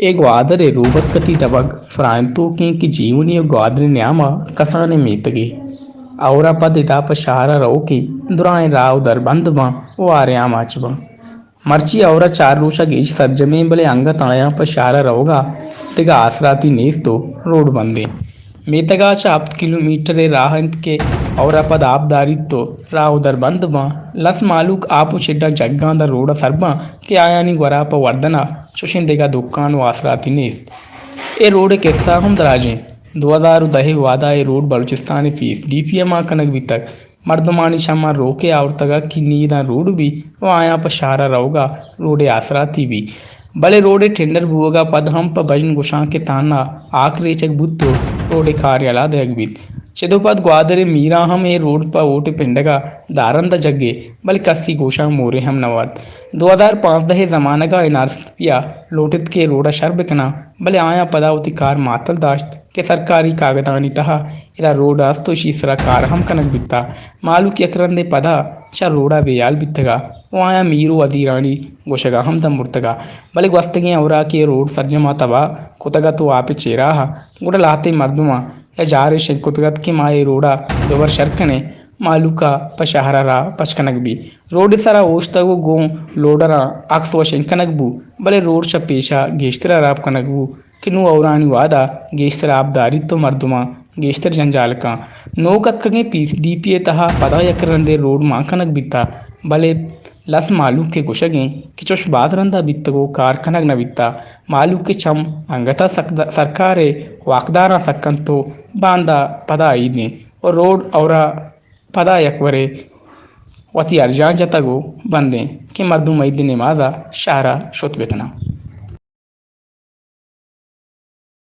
اے گوادر ءِ روبرکتی دبگ پراہیم توکیں کہ جیونی ءُ گوادر ءِ نیام ءَ کسانیں میتگے۔ ہئور ءَ پد ادا پہ شہر ءَ روکیں درائیں راہ ءُ در بند باں ءُ آرے آماچ باں۔ مرچی ہئور ءَ چار روچ ءَ گیش سرجمیں، بلے انگت آیاں پہ شہر ءَ روگ ءَ دگہ آسراتی نیست ءُ روڈ بندیں۔ میتگ ءَ چہ ہپت کلومیٹر ءِ راہ انت کہ ہئور ءَ پد آپ داریت ءُ راہ ءُ در بند باں۔ لس مہلوک آپ ءُ چڈاں جگاں داں روڈ ءَ سر باں کہ آیانی گورا پہ وردن ءَ چوشیں دگہ دکان ءُ آسراتی نیست۔ اے روڈ ءِ کسہ ہم دراجیں۔ دو ہزار ءُ دہ ءِ وہدا اے روڈ بلوچستان ءِ پی ایس ڈی پی ءَ مان کنگ بیتگ۔ مردمانی چماں روکے آورتگ کہ نی داں روڈ بی ءُ آیاں پہ شہر ءَ روگ ءَ روڈ ءِ آسراتی بی۔ بلے روڈ ءِ ٹینڈر بوگ ءَ پد ہم پہ بژن گوشاں کہ تہنا ہاک ریچگ بوت ءُ روڈ ءِ کار یلہ دئیگ بیت۔ چد ءُ پد گوادر ءِ میراں ہم اے روڈ پہ ووٹ ءِ پنڈگ ءَ دارند ءَ جگے، بلے کسی گوشاں مورے ہم نہ وارت۔ دو ہزار پانزدہ ءِ زمانگ ءَ این آر سی پی ءَ لوٹت کہ اے روڈ ءَ شر بکناں، بلے آیاں پدا وتی کار معطل داشت کہ سرکاری کاگدانی تہا ادا روڈ است ءُ اشی سرا کار ہم کنگ بیتا۔ مہلوک یک رندے پدا چہ روڈ ءَ بے ہیال بیتگ ءُ آیاں میر ءُ وزیرانی گوشگ ءَ ہم دمبرتگ ءُ بلے گوستگیں ہئور ءَ کہ اے روڈ سرجم ءَ تباہ کتگ ات ءُ آپ ءِ چیرا ءَ گڑا لہتیں مردماں یا جارے شنگ کتگ ات کہ ما اے روڈ ءَ دوبر شر کنیں، مہلوک ءَ پہ شہر ءَ راہ پچ کنگ بی۔ روڈ ءِ سرا اوشتگ ءُ گوں لوڈراں عکس وشنگ کنگ بو، بلے روڈ چہ پیش ءَ گیشتر ہراب کنگ بو کہ نوں ہئورانی وہدا گیشتر آپ داریت ءُ مردماں گیشتر جنجال کاں۔ نوک اتکگیں پی ایس ڈی پی ءِ تہا پدا یک رندے روڈ مان کنگ بیتا، بلے لس مہلوک ءِ گوشگ انت کہ چوش باز رندا بیتگ ءُ کار کنگ نہ بیتا۔ مہلوک ءِ چم انگت ءَ سک-، سرکار ءِ واکداراں سک انت ءُ باندا پدا عید انت ءُ روڈ ہئور ءَ پدا یک برے وتی ارجاں جتگ ءُ بندیں کہ مردم عید ءِ نماز ءَ شہر ءَ شت بکناں۔